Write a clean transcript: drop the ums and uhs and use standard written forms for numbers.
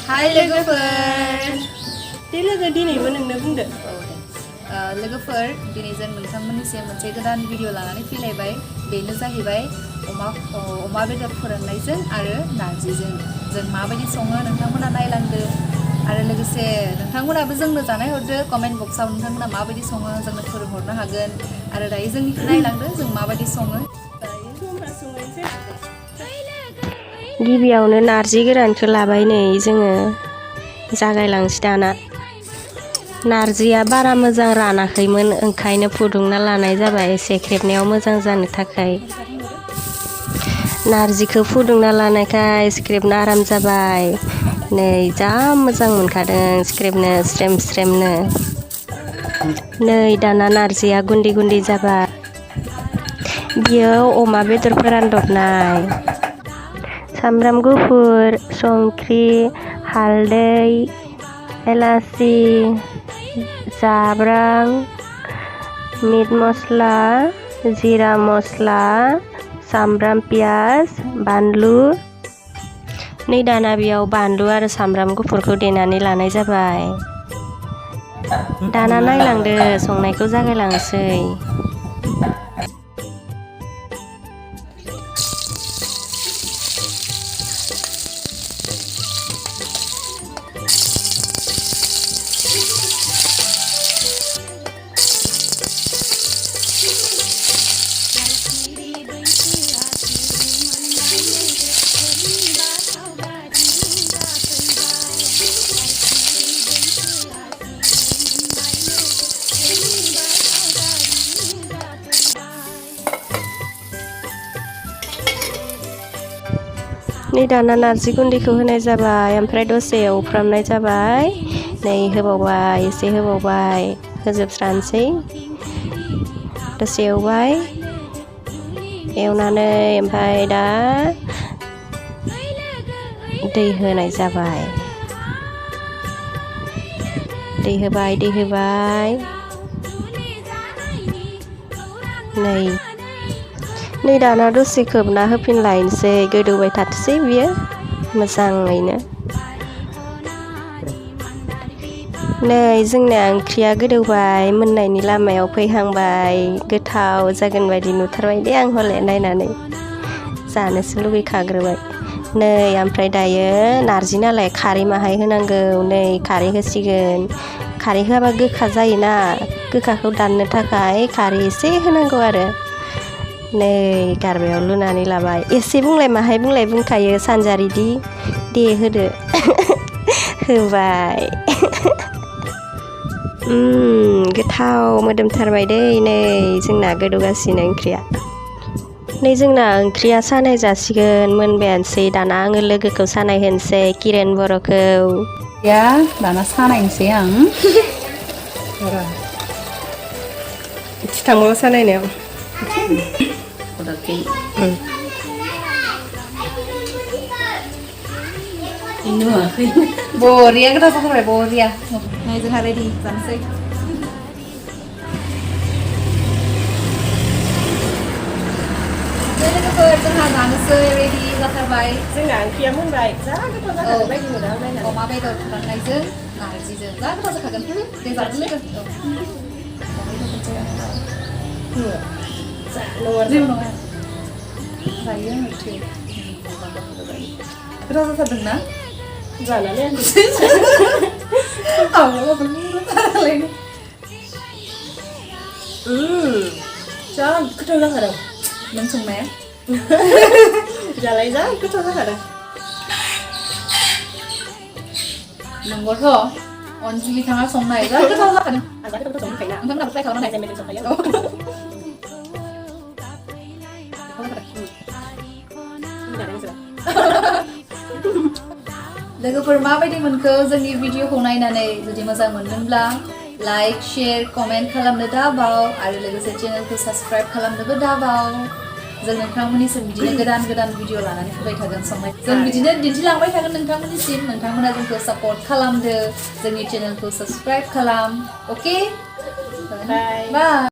Hai लोगोफोर दे लोगो दिनैबो नोंनो बुंदो लोगोफोर दिनै जों नोंथांमोननिसिम मोनसे गोदान भिडिअ लानानै फैलायबाय बेनो जाहैबाय अमा बेदर फोराननायजों आरो नारजिजों जों माबायदि सङो नोंथांमोना नायलांदो आरो लोगोसे नोंथांमोनाबो जोंनो जानाय हरदो कमेन्ट बक्सआव नोंथांमोना माबायदि सङो जोंनो फोरोंहरनो हागोन आरो दायो जोंनिखौ नायलांदो जों माबायदि सङो गिबियावनो नारजि गोरानखौ लाबाय नै जोङो जागायलांसै दाना नारजिया बारा मोजां रानाखैमोन ओंखायनो फुदुंना लानाय जाबाय सेख्रेबनायाव मोजां जानो थाखाय नारजिखौ फुदुंना लानायखाय सिख्रेबनो आराम जाबाय नै जा मोजां मोनखादों सिख्रेबनो स्रेम स्रेमनो नै दाना नारजिया गुन्दै गुन्दै जाबाय बियो अमा बेदर फोरानदबनाय सामब्राम गुफुर संख्रि हालदै एलासि जाब्रां मिट मस्ला जिरा मस्ला सामब्राम पियाज बानलु नै दाना बेयाव बानलु आरो सामब्राम गुफुरखौ देनानै लानाय जाबाय दाना नायलांदो संनायखौ जागायलांसै नै दाना नारजि गुन्दैखौ होनाय जाबाय ओमफ्राय दसे एवफ्रामनाय जाबाय नै होबावबाय एसे होबावबाय होजोबस्रानोसै दसे एवबाय एवनानै ओमफ्राय दा दै होनाय जाबाय दै होबाय नै दाना दसे खोबना होफिनलायनोसै गोदौबाय थाथोंसै बियो मोजाङैनो नै जोंना ओंख्रिया गोदौबाय मोननायनि लामायाव फैहांबाय गोथाव जागोन बायदि नुथारबाय दे आं हले नायनानै जानोसो लुगैखाग्रोबाय नै ओमफ्राय दायो नारजि नालाय खारै माहाय होनांगौ नै खारै होसिगोन खारै होआबा गोखा जायोना गोखाखौ दाननो थाखाय खारै एसे होनांगौ आरो नै गारबायाव लुनानै लाबाय एसे बुंलाय माहाय बुंलाय बुंखायो सानजारिदि दे होदो होबाय गोथाव मोदोमथारबाय दै नै जोंना गोदौगासिनो ओंख्रिया नै जोंना ओंख्रिया सानाय जासिगोन मोनबायानोसै दाना आङो लोगोखौ सानाय होनोसै किरेन बर'खौ या दाना सानायनोसै आं थांबाव सानायनायाव बरिया गोथाव जाथारबाय बरिया नै जोंहा रेडि जानोसै लोगोफोर जोंहा जानोसै रेडि जाथारबाय जोंना ओंख्रिया मोनबाय जा गोथाव जाथारबाय बायदि मोनदों आं नायनानै अमा बेदर फोराननायजों नारजिजों जा गोथाव जाखागोन दे जादो लोगो जेबो नङा जायो ओंख्रि गोथाव जाथारदोंना जानानै जा गोथाव जाखादों नों संनाया जालाय जा गोथाव जाखादों नंगौथ' अनजिलि थाङा संनाय जा गोथाव जाखादों आं जा गोथाव संखायोना नोंथांमोनाबो ट्राइ खालामनो नायजाय मेजेम संखायो लोगोफोर माबायदि मोनखो जोंनि भिडिअखौ नायनानै जुदि मोजां मोनदोंब्ला लाइक शेयार कमेन्ट खालामनो दाबाव आरो लोगोसे चेनेलखौ साबस्क्राइब खालामनोबो दाबाव जों नोंथांमोननिसिम बिदिनो गोदान गोदान भिडिअ लानानै फैबाय थागोन संनाय जों बिदिनो दिन्थिलांबाय थागोन नोंथांमोननिसिम नोंथांमोना जोंखौ सापर्ट खालामदो जोंनि चेनेलखौ साबस्क्राइब खालाम अके बाय